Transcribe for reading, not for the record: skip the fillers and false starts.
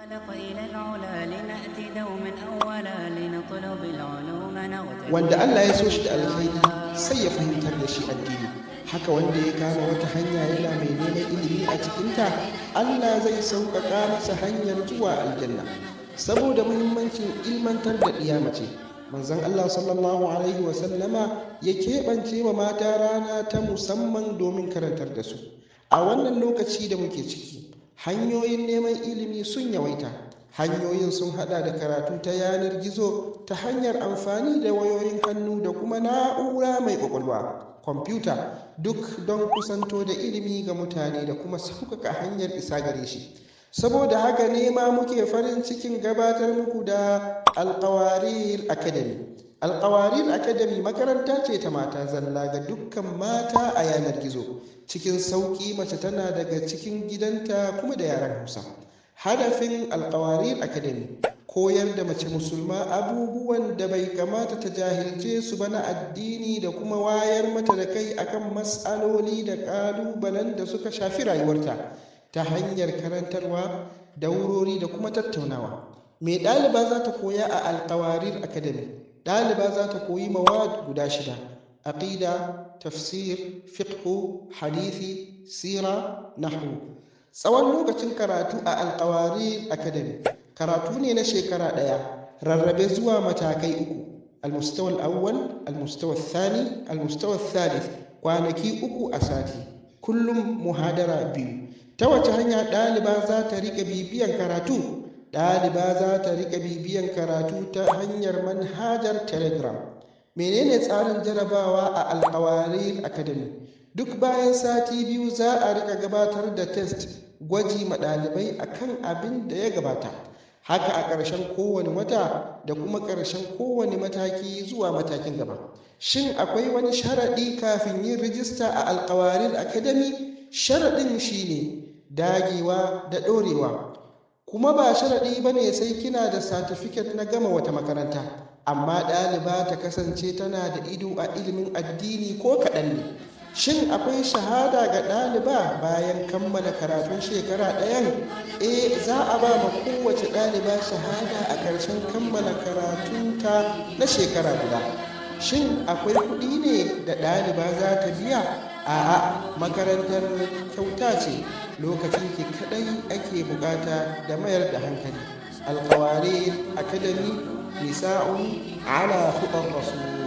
إلى العلا لنأتي دوما أولا لنطلب العلوم نغتدي. Wanda Allah ya so shi da alkhairi, sai ya fahimtar da shi addini. Haka wanda ya kama wata hanya yana mai neman ilimi a cikinta, Allah zai sauƙaƙa masa hanyar zuwa aljanna. Saboda muhimmancin ilmantar da ɗiya mace, manzon Allah sallallahu alaihi wasallama ya keɓance wa mata rana ta musamman domin karantar da su. A wannan lokaci da muke ciki, hanyoyin neman ilimi sun yawaita. Hanyoyin sun hada da karatu ta yanar gizo ta hanyar amfani da wayoyin hannu da kuma na'ura mai kwakwalwa, kwamfuta, duk don kusanto da ilimi ga mutane da kuma sauƙaƙa hanyar isa gare shi. Saboda haka ne ma muke farin cikin gabatar muku da Alkawarir Academy. Alkawarir Academy makaranta ce ta mata zalla ga dukkan mata a yanar gizo, cikin sauƙi, mace tana daga cikin gidanta kuma da yaren Hausa. Hadafin Alkawarir Academy: koyar da mace musulma abubuwan da bai kamata ta jahilce su ba na addini, da kuma wayar mata da kai akan matsaloli da ƙalubalen da suka shafi rayuwarta, ta hanyar karantarwa, daurori da kuma tattaunawa. Me ɗaliba za ta koya a Alkawarir Academy? Ɗaliba za ta koyi mawad guda shida: aqida, tafsir, fiqhu, hadisi, sira, nahwu. Tsawon lokacin karatu a Alkawarir Academy: karatu ne na shekara ɗaya, rarrabe zuwa matakai uku: المستوى الأول، المستوى الثاني، المستوى الثالث. Kwanaki 3 a sati, kullum muhadara biyu. Ta wace hanya ɗaliba za ta riƙa bibiyan karatu? Ɗaliba za ta riƙa bibiyan karatu ta hanyar manhajar Telegram. Menene tsarin jarabawa a Alkawarir Academy? Duk bayan sati 2 za a rika gabatar da test, gwaji ma ɗalibai akan abin da ya gabata. Haka a ƙarshen kowane wata da kuma ƙarshen kowane mataki zuwa matakin gaba. Shin akwai wani sharaɗi kafin yin rijista a Alkawarir Academy? Sharaɗin shine dagewa da ɗorewa. Kuma ba sharaɗi ba ne sai kina da satifiket na gama wata makaranta, amma ɗaliba ta kasance tana da ido a ilimin addini, ko kaɗan ne. Shin akwai shahada ga ɗaliba bayan kammala karatun shekara ɗayan? Eh, za a ba ma kowace ɗaliba shahada a ƙarshen kammala karatunta na shekara guda. Shin akwai kuɗi ne da ɗaliba za ta biya? A'a, makarantar kyauta ce. Lokacin ki kaɗai ake bukata da mayar da hankali. Alkawarir Academy, nisa'un ala khutar rasul.